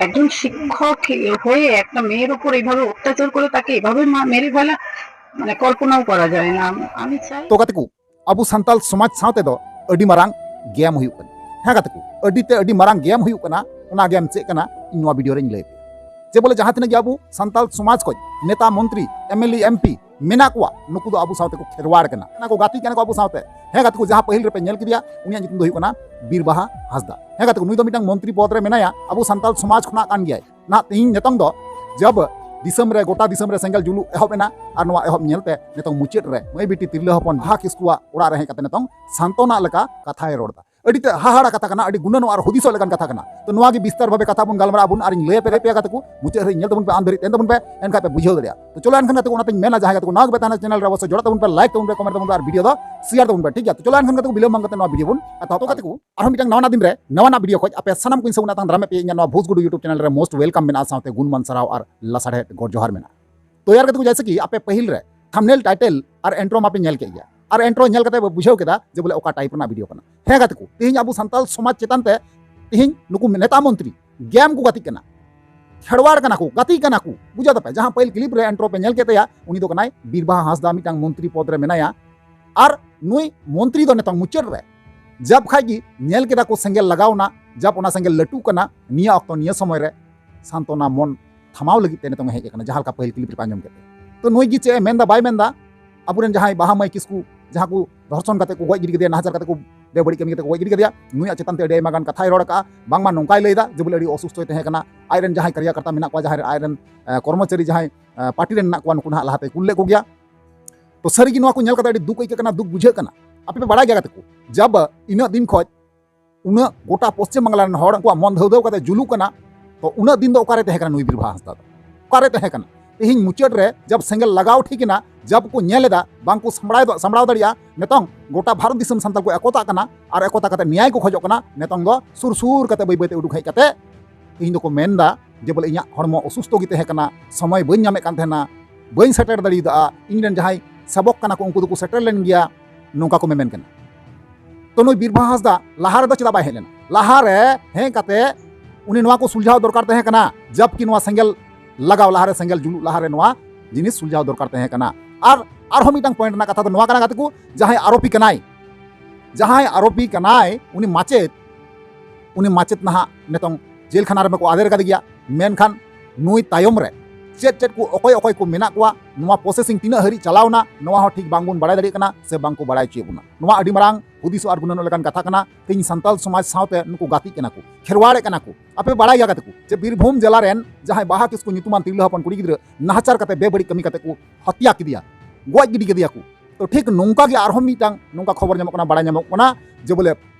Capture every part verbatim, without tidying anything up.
একজন শিক্ষক হয়ে একটা মেয়ের উপর এইভাবে অত্যাচার করে তাকে এভাবে মা-, মেরে ফেলা, মানে, কল্পনাও করা যায় না। আমি চাই তো গাতে ᱠᱚ, ᱟᱵᱚ ᱥᱟᱱᱛᱟᱞ ᱥᱚᱢᱟᱡᱽ ᱥᱟᱶᱛᱮ ᱫᱚ ᱟᱹᱰᱤ ᱢᱟᱨᱟᱝ ᱜᱮᱢ ᱦᱩᱭᱩᱜ ᱠᱟᱱᱟ᱾ ᱦᱮᱸ ᱜᱟᱛᱮ ᱠᱚ, ᱟᱹᱰᱤ ᱛᱮ ᱟᱹᱰᱤ ᱢᱟᱨᱟᱝ ᱜᱮᱢ ᱦᱩᱭᱩᱜ ᱠᱟᱱᱟ᱾ ᱚᱱᱟ ᱜᱮᱢ ᱪᱮᱫ ᱠᱟᱱᱟ, ᱤᱧ ᱱᱚᱣᱟ ᱵᱷᱤᱰᱤᱭᱳ ᱨᱮᱧ ᱞᱟᱹᱭ ᱟᱯᱮᱭᱟ᱾ ᱡᱮ ᱵᱚᱞᱮ ᱡᱟᱦᱟᱸ ᱛᱤᱱᱟᱹᱜ ᱜᱮ ᱟᱵᱚ ᱥᱟᱱᱛᱟᱞ ᱥᱚᱢᱟᱡᱽ ᱠᱷᱚᱡ ᱱᱮᱛᱟ, ᱢᱚᱱᱛᱨᱤ, ᱮᱢᱮᱞᱮ, ᱮᱢᱯᱤ ᱢᱮᱱᱟᱜ ᱠᱚᱣᱟ, ᱱᱩᱠᱩ ᱫᱚ ᱟᱵᱚ ᱥᱟᱶᱛᱮ ᱠᱚ ᱠᱷᱮᱨᱣᱟᱲ ᱠᱟᱱᱟ, ᱚᱱᱟ ᱠᱚ ᱜᱟᱛᱮᱜ ᱠᱟᱱᱟ ᱠᱚ ᱟᱵᱚ ᱥᱟᱶᱛᱮ᱾ ᱦᱮᱸ ᱜᱟᱛᱮ ᱠᱚ, ᱡᱟᱦᱟᱸ ᱯᱟᱹᱦᱤᱞ ᱨᱮᱯᱮ ᱧᱮᱞ ᱠᱮᱫᱮᱭᱟ, ᱩᱱᱤᱭᱟᱜ ᱧᱩᱛᱩᱢ ᱫᱚ ᱦᱩᱭᱩᱜ ᱠᱟᱱᱟ ᱵᱤᱨᱵᱟᱦᱟ ᱦᱟᱸᱥᱫᱟ᱾ ᱦᱮᱸ ᱜᱟᱛᱮ ᱠᱚ, ᱱᱩᱭ ᱫᱚ ᱢᱤᱫᱴᱟᱝ ᱢᱚᱱᱛᱨᱤ ᱯᱚᱫᱽ ᱨᱮ ᱢᱮᱱᱟᱭᱟ, ᱟᱵᱚ ᱥᱟᱱᱛᱟᱞ ᱥᱚᱢᱟᱡᱽ ᱠᱷᱚᱱᱟᱜ ᱠᱟᱱ ᱜᱮᱭᱟᱭ᱾ ᱱᱟᱦᱟᱜ ᱛᱮᱦᱮᱧ ᱱᱤᱛᱚᱝ ᱫᱚ ᱡᱟᱵ ᱫᱤᱥᱚᱢ ᱨᱮ, ᱜᱚᱴᱟ ᱫᱤᱥᱚᱢ ᱨᱮ ᱥᱮᱸᱜᱮᱞ ᱡᱩᱞᱩᱜ ᱮᱦᱚᱵ ᱮᱱᱟ, ᱟᱨ ᱱᱚᱣᱟ ᱮᱦᱚᱵ ᱧᱮᱞᱛᱮ ᱱᱤᱛᱚᱝ ᱢᱩᱪᱟᱹᱫ ᱨᱮ ᱢᱟᱹᱭ ᱵᱤᱴᱤ ᱛᱤᱨᱞᱟᱹ ᱦᱚᱯᱚᱱ ᱵᱟᱦᱟ ᱠᱤᱥᱠᱩᱣᱟᱜ ᱚᱲᱟᱜ ᱨᱮ ᱦᱮᱡ ᱠᱟᱛᱮ ᱱᱤᱛᱚᱝ ᱥᱟᱱᱛᱚᱱᱟ ᱞᱮᱠᱟ ᱠᱟᱛᱷᱟᱭ ᱨᱚᱲ ᱮᱫᱟ᱾ ᱟᱹᱰᱤ ᱛᱮ ᱦᱟᱦᱟᱲᱟ ᱠᱟᱛᱷᱟ ᱠᱟᱱᱟ, ᱟᱹᱰᱤ ᱜᱩᱱᱟᱹᱱᱚᱜ ᱟᱨ ᱦᱩᱫᱤᱥᱚᱜ ᱞᱮᱠᱟᱱ ᱠᱟᱛᱷᱟ ᱠᱟᱱᱟ᱾ ᱛᱚ ᱱᱚᱣᱟ ᱜᱮ ᱵᱤᱥᱛᱟᱨ ᱵᱷᱟᱵᱮ ᱠᱟᱛᱷᱟ ᱵᱚᱱ ᱜᱟᱞᱢᱟᱨᱟᱜ ᱟᱵᱚᱱ, ᱟᱨᱤᱧ ᱞᱟᱹᱭ ᱟᱯᱮ ᱯᱮᱭᱟ ᱜᱟᱛᱮ ᱠᱚ, ᱢᱩᱪᱟᱹᱫ ᱦᱟᱹᱨᱤᱡ ᱧᱮᱞ ᱛᱟᱵᱚᱱ ᱯᱮ, ᱟᱱ ᱫᱷᱟᱹᱨᱤᱡ ᱛᱮᱱ ᱛᱟᱵᱚᱱ ᱯᱮ, ᱮᱱᱠᱷᱟᱱ ᱯᱮ ᱵᱩᱡᱷᱟᱹᱣ ᱫᱟᱲᱮᱭᱟᱜᱼᱟ᱾ ᱛᱚ ᱪᱚᱞᱚ ᱮᱱᱠᱷᱟᱱ ᱜᱟᱛᱮ ᱠᱚ, ᱚᱱᱟᱛᱮᱧ ᱢᱮᱱᱟ, ᱡᱟᱦᱟᱸᱭ ᱜᱟᱛᱮ ᱠᱚ ᱱᱟᱣᱟ ᱜᱮᱯᱮ ᱛᱟᱦᱮᱱᱟ ᱪᱮᱱᱮᱞ ᱨᱮ, ᱚᱵᱚᱥᱥᱳᱭ ᱡᱚᱲᱟᱣ ᱛᱟᱵᱚᱱ ᱯᱮ, ᱞᱟᱭᱤᱠ ᱛᱟᱵᱚᱱ ᱯᱮ, ᱠᱚᱢᱮᱱᱴ ᱛᱟᱵᱚᱱ ᱯᱮ ᱟᱨ ᱵᱷᱤᱰᱤᱭᱳ ᱫᱚ ᱥᱮᱭᱟᱨ ᱛᱟᱵᱚᱱ ᱯᱮ, ᱴᱷᱤᱠ ᱜᱮᱭᱟ? ᱛᱚ ᱪᱚᱞᱚ ᱮᱱᱠᱷᱟᱱ ᱜᱟᱛᱮ ᱠᱚ, ᱵᱤᱞᱚᱢ ᱵᱟᱝ ᱠᱟᱛᱮ ᱱᱚᱣᱟ ᱵᱷᱤᱰᱤᱭᱳ ᱵᱚᱱ ᱮᱛᱚᱦᱚᱵ᱾ ᱛᱚ ᱜᱟᱛᱮ ᱠᱚ, ᱟᱨᱦᱚᱸ ᱢᱤᱫᱴᱟᱝ ᱱᱟᱣᱟ ᱫᱤᱱ ᱨᱮ ᱱᱟᱣᱟᱱᱟᱜ ᱵᱷᱤᱰᱤᱭᱳ ᱠᱷᱚᱡ ᱟᱯᱮ ᱥᱟᱱᱟᱢ ᱠᱚᱧ ᱥᱟᱹᱜᱩᱱᱟ ᱛᱟᱦᱮᱱ ᱫᱟᱨᱟᱢ ᱯᱮ ᱤᱧᱟᱹᱜ ᱱᱚᱣᱟ ᱵᱷᱩᱥ ᱜᱩᱰᱩ YouTube ᱪᱮᱱᱮᱞ ᱨᱮ most welcome ᱢᱮᱱᱟᱜᱼᱟ, ᱥᱟᱶᱛᱮ ᱜᱩᱱᱢᱟᱱ ᱥᱟᱨᱦᱟᱣ ᱟᱨ ᱞᱟᱥᱟᱲᱦᱮᱫ ᱜᱚᱰ ᱡᱚᱦᱟᱨ ᱢᱮᱱᱟᱜᱼᱟ᱾ ᱛᱚ ᱭᱟᱨ ᱜᱟᱛᱮ ᱠᱚ, ᱡᱮᱭᱥᱮ ᱠᱤ ᱟᱯᱮ ᱯᱟᱹᱦᱤᱞ ᱨᱮ ᱛᱷᱟᱢᱵᱱᱮᱞ, ᱴᱟᱭᱴᱮᱞ ᱟᱨ ᱤᱱᱴᱨᱳ ᱢᱟᱯᱮ ᱧᱮᱞ ᱠᱮᱫ ᱜᱮᱭᱟ, ᱟᱨ ᱤᱱᱴᱨᱳ ᱧᱮᱞ ᱠᱟᱛᱮ ᱯᱮ ᱵᱩᱡᱷᱟᱹᱣ ᱠᱮᱫᱟ ᱡᱮ ᱵᱚᱞᱮ ᱚᱠᱟ ᱴᱟᱭᱤᱯ ᱨᱮᱱᱟᱜ ᱵᱷᱤᱰᱤᱭᱳ ᱠᱟᱱᱟ᱾ ᱦᱮᱸ ᱜᱟᱛᱮ ᱠᱚ, ᱛᱮᱦᱮᱧ ᱟᱵᱚ ᱥᱟᱱᱛᱟᱞ ᱥᱚᱢᱟᱡᱽ ᱪᱮᱛᱟᱱ ᱛᱮ ᱛᱮᱦᱮᱧ ᱱᱩᱠᱩ ᱱᱮᱛᱟ ᱢᱚᱱᱛᱨᱤ ᱜᱮᱢ ᱠᱚ ᱜᱟᱛᱮᱜ ᱠᱟᱱᱟ, ᱠᱷᱮᱲᱣᱟᱲ ᱠᱟᱱᱟ ᱠᱚ, ᱜᱟᱛᱮᱜ ᱠᱟᱱᱟ ᱠᱚ᱾ ᱵᱩᱡᱷᱟᱹᱣ ᱫᱟᱯᱮ, ᱡᱟᱦᱟᱸ ᱯᱟᱹᱦᱤᱞ ᱠᱞᱤᱯ ᱨᱮ ᱤᱱᱴᱨᱳ ᱯᱮ ᱧᱮᱞ ᱠᱮᱫ ᱛᱟᱭᱟ, ᱩᱱᱤ ᱫᱚ ᱠᱟᱱᱟᱭ ᱵᱤᱨᱵᱟᱦᱟ ᱦᱟᱸᱥᱫᱟ, ᱢᱤᱫᱴᱟᱝ ᱢᱚᱱᱛᱨᱤ ᱯᱚᱫᱽ ᱨᱮ ᱢᱮᱱᱟᱭᱟ᱾ ᱟᱨ ᱱᱩᱭ ᱢᱚᱱᱛᱨᱤ ᱫᱚ ᱱᱤᱛᱚᱝ ᱢᱩᱪᱟᱹᱫ ᱨᱮ ᱡᱟᱵ ᱠᱷᱟᱡ ᱜᱮ ᱧᱮᱞ ᱠᱮᱫᱟ ᱠᱚ ᱥᱮᱸᱜᱮᱞ ᱞᱟᱜᱟᱣ ᱮᱱᱟ, ᱡᱟᱵ ᱚᱱᱟ ᱥᱮᱸᱜᱮᱞ ᱞᱟᱹᱴᱩᱜ ᱠᱟᱱᱟ, ᱱᱤᱭᱟᱹ ᱚᱠᱛᱚ ᱱᱤᱭᱟᱹ ᱥᱚᱢᱚᱭ ᱨᱮ ᱥᱟᱱᱛᱚᱱᱟ ᱢᱚᱱ ᱛᱷᱟᱢᱟᱣ ᱞᱟᱹᱜᱤᱫ ᱛᱮ ᱱᱤᱛᱚᱝ ᱮ ᱦᱮᱡ ᱟᱠᱟᱱᱟ, ᱡᱟᱦᱟᱸ ᱞᱮᱠᱟ ᱯᱟᱹᱦᱤᱞ ᱠᱞᱤᱯ ᱨᱮᱯᱮ ᱟᱸᱡᱚᱢ ᱠᱮᱫ ᱛᱟᱭᱟ᱾ ᱛᱚ ᱱᱩᱭ ᱜᱮ ᱪᱮᱫ ᱮ ᱢᱮᱱᱫᱟ ᱵᱟᱭ ᱢᱮᱱᱫᱟ, ᱟᱵᱚᱨᱮᱱ ᱡᱟᱦᱟᱸᱭ ᱵᱟᱦᱟ ᱢᱟᱹᱭ ᱠᱤᱥᱠᱩ, ᱡᱟᱦᱟᱸ ᱠᱚ ᱫᱷᱚᱨᱥᱚᱱ ᱠᱟᱛᱮ ᱠᱚ ᱜᱚᱡ ᱜᱤᱰᱤ ᱠᱮᱫᱮᱭᱟ, ᱱᱟᱦᱟᱪᱟᱨ ᱠᱟᱛᱮ ᱠᱚ ᱵᱮᱵᱟᱹᱲᱤᱡ ᱠᱟᱹᱢᱤ ᱠᱟᱛᱮ ᱠᱚ ᱜᱚᱡ ᱜᱤᱰᱤ ᱠᱮᱫᱮᱭᱟ, ᱱᱩᱭᱟᱜ ᱪᱮᱛᱟᱱ ᱛᱮ ᱟᱹᱰᱤ ᱟᱭᱢᱟ ᱜᱟᱱ ᱠᱟᱛᱷᱟᱭ ᱨᱚᱲ ᱟᱠᱟᱜᱼᱟ᱾ ᱵᱟᱝᱢᱟ ᱱᱚᱝᱠᱟᱭ ᱞᱟᱹᱭᱫᱟ ᱡᱮ ᱵᱚᱞᱮ ᱟᱹᱰᱤ ᱚᱥᱩᱥᱛᱷᱚᱭ ᱛᱟᱦᱮᱸ ᱠᱟᱱᱟ, ᱟᱡᱨᱮᱱ ᱡᱟᱦᱟᱸᱭ ᱠᱟᱨᱭᱟᱠᱚᱨᱛᱟ ᱢᱮᱱᱟᱜ ᱠᱚᱣᱟ, ᱡᱟᱦᱟᱸᱭ, ᱟᱡᱨᱮᱱ, ᱮ, ᱠᱚᱨᱢᱚᱪᱟᱨᱤ ᱡᱟᱦᱟᱸᱭ, ᱮ, ᱯᱟᱨᱴᱤ ᱨᱮᱱ ᱢᱮᱱᱟᱜ ᱠᱚᱣᱟ, ᱱᱩᱠᱩ ᱱᱟᱦᱟᱜ ᱞᱟᱦᱟᱛᱮᱭ ᱠᱩᱞ ᱞᱮᱫ ᱠᱚᱜᱮᱭᱟ᱾ ᱛᱚ ᱥᱟᱹᱨᱤᱜᱮ ᱱᱚᱣᱟ ᱠᱚ ᱧᱮᱞ ᱠᱟᱛᱮ ᱟᱹᱰᱤ ᱫᱩᱠ ᱟᱹᱭᱠᱟᱹᱜ ᱠᱟᱱᱟ, ᱫᱩᱠ ᱵᱩᱡᱷᱟᱹᱜ ᱠᱟᱱᱟ᱾ ᱟᱯᱮ ᱯᱮ ᱵᱟᱲᱟᱭ ᱜᱮᱭᱟ ᱜᱟᱛᱮ ᱠᱚ, ᱡᱟᱵ ᱤᱱᱟᱹᱜ ᱫᱤᱱ ᱠᱷᱚᱡ ᱩᱱᱟᱹᱜ ᱜᱚᱴᱟ ᱯᱚᱥᱪᱤᱢ ᱵᱟᱝᱞᱟ ᱨᱮᱱ ᱦᱚᱲ ᱩᱱᱠᱩᱣᱟᱜ ᱢᱚᱱ ᱫᱷᱟᱹᱣ ᱫᱷᱟᱹᱣ ᱠᱟᱛᱮ ᱡᱩᱞᱩᱜ ᱠᱟᱱᱟ, ᱛᱚ ᱩᱱᱟᱹᱜ ᱫᱤᱱ ᱫᱚ ᱚᱠᱟᱨᱮ ᱛᱟᱦᱮᱸ ᱠᱟᱱᱟ ᱱᱩᱭ ᱵᱤᱨᱵᱟᱦᱟ ᱦᱟᱸᱥᱫᱟ ᱫᱚ? ᱚᱠᱟᱨᱮ ᱛᱟᱦᱮᱸ ᱠᱟᱱᱟ? ᱛᱮᱦᱮᱧ ᱢᱩᱪᱟᱹᱫ ᱨᱮ ᱡᱟᱵ ᱥᱮᱸᱜᱮᱞ ᱞᱟᱜᱟᱣ ᱴᱷᱤᱠ ᱮᱱᱟ, ᱡᱟᱵ ᱠᱚ ᱧᱮᱞ ᱮᱫᱟ, ᱵᱟᱝ ᱠᱚ ᱥᱟᱢᱵᱲᱟᱣ ᱫᱚ, ᱥᱟᱢᱵᱲᱟᱣ ᱫᱟᱲᱮᱭᱟᱜᱼᱟ, ᱱᱤᱛᱚᱝ ᱜᱚᱴᱟ ᱵᱷᱟᱨᱚᱛ ᱫᱤᱥᱚᱢ ᱥᱟᱱᱛᱟᱲ ᱠᱚ ᱮᱠᱚᱛᱟᱜ ᱠᱟᱱᱟ ᱟᱨ ᱮᱠᱚᱛᱟ ᱠᱟᱛᱮ ᱱᱮᱭᱟᱭ ᱠᱚ ᱠᱷᱚᱡᱚᱜ ᱠᱟᱱᱟ᱾ ᱱᱤᱛᱚᱝ ᱫᱚ ᱥᱩᱨ ᱥᱩᱨ ᱠᱟᱛᱮ ᱵᱟᱹᱭ ᱵᱟᱹᱭ ᱛᱮ ᱩᱰᱩᱠ ᱦᱮᱡ ᱠᱟᱛᱮ ᱛᱮᱦᱮᱧ ᱫᱚᱠᱚ ᱢᱮᱱᱫᱟ ᱡᱮ ᱵᱚᱞᱮ ᱤᱧᱟᱹᱜ ᱦᱚᱲᱢᱚ ᱚᱥᱩᱥᱛᱷᱚ ᱜᱮ ᱛᱟᱦᱮᱸ ᱠᱟᱱᱟ, ᱥᱚᱢᱚᱭ ᱵᱟᱹᱧ ᱧᱟᱢᱮᱫ ᱠᱟᱱ ᱛᱟᱦᱮᱱᱟ, ᱵᱟᱹᱧ ᱥᱮᱴᱮᱨ ᱫᱟᱲᱮᱭᱟᱫᱟ, ᱤᱧ ᱨᱮᱱ ᱡᱟᱦᱟᱸᱭ ᱥᱮᱵᱚᱠ ᱠᱟᱱᱟ ᱠᱚ ᱩᱱᱠᱩ ᱫᱚᱠᱚ ᱥᱮᱴᱮᱨ ᱞᱮᱱ ᱜᱮᱭᱟ, ᱱᱚᱝᱠᱟ ᱠᱚ ᱢᱮᱢᱮᱱ ᱠᱟᱱᱟ᱾ ᱛᱚ ᱱᱩᱭ ᱵᱤᱨᱵᱟᱦᱟ ᱦᱟᱸᱥᱫᱟ ᱞᱟᱦᱟ ᱨᱮᱫᱚ ᱪᱮᱫᱟᱜ ᱵᱟᱭ ᱦᱮᱡ ᱞᱮᱱᱟ? ᱞᱟᱦᱟ ᱨᱮ ᱦᱮᱡ ᱠᱟᱛᱮ ᱩᱱᱤ ᱱᱚᱣᱟ ᱠᱚ ᱥᱩᱞᱡᱷᱟᱣ ᱫᱚᱨᱠᱟᱨ ᱛᱟᱦᱮᱸ ᱠᱟᱱᱟ, ᱡᱟᱵᱠᱤ ᱱᱚᱣᱟ ᱥᱮᱸᱜᱮᱞ ᱞᱟᱜᱟᱣ ᱞᱟᱦᱟᱨᱮ, ᱥᱮᱸᱜᱮᱞ ᱡᱩᱞᱩᱜ ᱞᱟᱦᱟᱨᱮ ᱱᱚᱣᱟ ᱡᱤᱱᱤᱥ ᱥᱩᱞᱡᱷᱟᱣ ᱫᱚᱨᱠᱟᱨ ᱛᱟᱦᱮᱸ ᱠᱟᱱᱟ᱾ ᱟᱨ ᱟᱨᱦᱚᱸ ᱢᱤᱫᱴᱟᱝ ᱯᱚᱭᱮᱱᱴ ᱨᱮᱱᱟᱜ ᱠᱟᱛᱷᱟ ᱫᱚ ᱱᱚᱣᱟ ᱠᱟᱱᱟ, ᱜᱟᱛᱮ ᱠᱚ, ᱡᱟᱦᱟᱸᱭ ᱟᱨᱳᱯᱤ ᱠᱟᱱᱟᱭ, ᱡᱟᱦᱟᱸᱭ ᱟᱨᱳᱯᱤ ᱠᱟᱱᱟᱭ, ᱩᱱᱤ ᱢᱟᱪᱮᱫ, ᱩᱱᱤ ᱢᱟᱪᱮᱫ ᱱᱟᱦᱟᱜ ᱱᱤᱛᱚᱝ ᱡᱮᱞ ᱠᱷᱟᱱᱟ ᱨᱮ ᱠᱚ ᱟᱫᱮᱨ ᱠᱟᱫᱮ ᱜᱮᱭᱟ᱾ ᱢᱮᱱᱠᱷᱟᱱ ᱱᱩᱭ ᱛᱟᱭᱚᱢ ᱨᱮ ᱪᱮᱫ ᱪᱮᱫ ᱠᱚ, ᱚᱠᱚᱭ ᱚᱠᱚᱭ ᱠᱚ ᱢᱮᱱᱟᱜ ᱠᱚᱣᱟ, ᱱᱚᱣᱟ ᱯᱨᱚᱥᱮᱥᱤᱝ ᱛᱤᱱᱟᱹᱜ ᱦᱟᱹᱨᱤᱡ ᱪᱟᱞᱟᱣ ᱮᱱᱟ, ᱱᱚᱣᱟ ᱦᱚᱸ ᱴᱷᱤᱠ ᱵᱟᱝᱵᱚᱱ ᱵᱟᱲᱟᱭ ᱫᱟᱲᱮᱭᱟᱜ ᱠᱟᱱᱟ ᱥᱮ ᱵᱟᱝ ᱠᱚ ᱵᱟᱲᱟᱭ ᱦᱚᱪᱚᱭᱮᱫ ᱵᱚᱱᱟ᱾ ᱱᱚᱣᱟ ᱟᱹᱰᱤ ᱢᱟᱨᱟᱝ ᱦᱩᱫᱤᱥᱚᱜ ᱟᱨ ᱜᱩᱱᱟᱹᱱᱚᱜ ᱞᱮᱠᱟᱱ ᱠᱟᱛᱷᱟ ᱠᱟᱱᱟ᱾ ᱛᱮᱦᱮᱧ ᱥᱟᱱᱛᱟᱞ ᱥᱚᱢᱟᱡᱽ ᱥᱟᱶᱛᱮ ᱱᱩᱠᱩ ᱜᱟᱛᱮᱜ ᱠᱟᱱᱟ ᱠᱚ, ᱠᱷᱮᱨᱣᱟᱲᱮᱫ ᱠᱟᱱᱟ ᱠᱚ᱾ ᱟᱯᱮ ᱯᱮ ᱵᱟᱲᱟᱭ ᱜᱮᱭᱟ, ᱜᱟᱛᱮ ᱠᱚ, ᱡᱮ ᱵᱤᱨᱵᱷᱩᱢ ᱡᱮᱞᱟ ᱨᱮᱱ ᱡᱟᱦᱟᱸᱭ ᱵᱟᱦᱟ ᱠᱤᱥᱠᱩ ᱧᱩᱛᱩᱢᱟᱱ ᱛᱤᱨᱞᱟᱹ ᱦᱚᱯᱚᱱ ᱠᱩᱲᱤ ᱜᱤᱫᱽᱨᱟᱹ ᱱᱟᱦᱟᱪᱟᱨ ᱠᱟᱛᱮ ᱵᱮᱵᱟᱹᱲᱤᱡ ᱠᱟᱹᱢᱤ ᱠᱟᱛᱮ ᱠᱚ ᱦᱚᱛᱭᱟ ᱠᱮᱫᱮᱭᱟ, ᱜᱚᱡ ᱜᱤᱰᱤ ᱠᱮᱫᱮᱭᱟ ᱠᱚ᱾ ᱛᱚ ᱴᱷᱤᱠ ᱱᱚᱝᱠᱟ ᱜᱮ ᱟᱨᱦᱚᱸ ᱢᱤᱫᱴᱟᱝ ᱱᱚᱝᱠᱟ ᱠᱷᱚᱵᱚᱨ ᱧᱟᱢᱚᱜ ᱠᱟᱱᱟ, ᱵᱟᱲᱟᱭ ᱧᱟᱢᱚᱜ ᱠᱟᱱᱟ ᱡᱮ ᱵᱚᱞᱮ